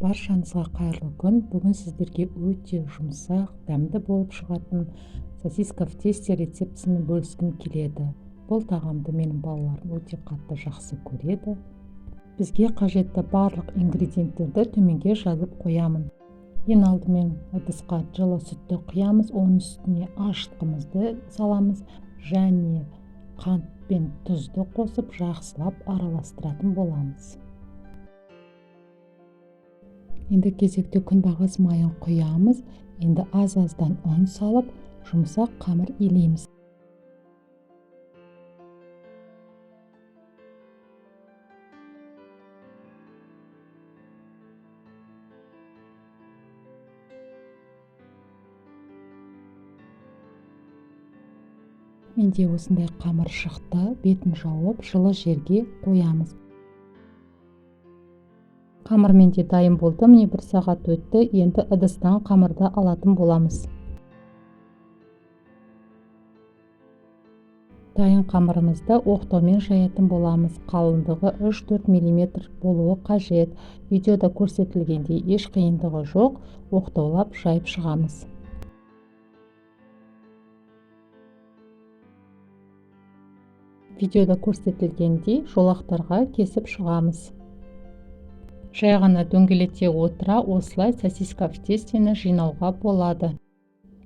Баршаңызға қайырлы күн. Бүгін сіздерге өте жұмсақ, дәмді болып шығатын сосиска в тесте рецептісімен бөліскім келеді. Бұл тағамды менің балаларым өте қатты жақсы көреді. Бізге қажетті барлық ингредиенттерді төменге жазып қоямын. Ең алдымен ыдысқа жылы сүтті құямыз, оның үстіне ашытқымызды саламыз және қант пен тұзды қосып жақсылап араластыратын боламыз. Енді кезекте күнбағыс майын құямыз. Енді аз-аздан ұн салып, жұмсақ қамыр илейміз. Менде осындай қамыр шықты, бетін жауып, жылы жерге қоямыз. Қамыр менде дайын болды, міне 1 сағат өтті. Енді ыдыстан қамырды алатын боламыз. Дайын қамырымызды оқтаумен жаятын боламыз. Қалыңдығы 3-4 миллиметр болуы қажет. Видеода көрсетілгендей еш қиындығы жоқ, оқтаулап жайып шығамыз. Видеода көрсетілгендей жолақтарға кесіп шығамыз. Жай ғана дөңгелете отыра осылай сосиска в тестені жинауға болады.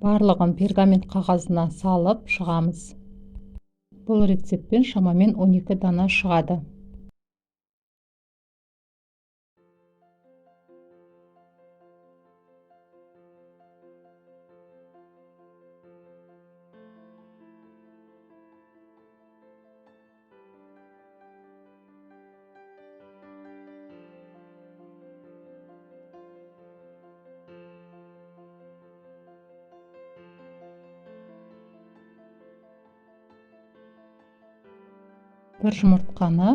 Барлығын пергамент қағазына салып шығамыз. Бұл рецептпен шамамен 12 дана шығады. Бір жұмыртқаны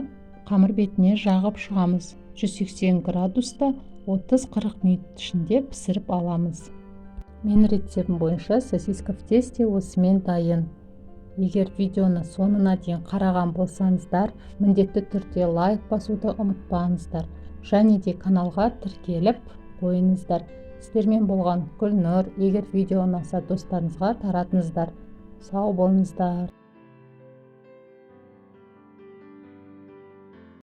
қамыр бетіне жағып шығамыз. 180 градуста 30-40 минут ішінде пісіріп аламыз. Менің рецептім бойынша сосиска в тесте осымен дайын. Егер видеоны соңына дейін қараған болсаңыздар, міндетті түрде лайк басуды ұмытпаңыздар. Және де каналға тіркеліп қойыңыздар. Сіздермен болған Гүлнұр. Егер видео ұнаса, достарыңызға таратыңыздар. Сау болыңыздар.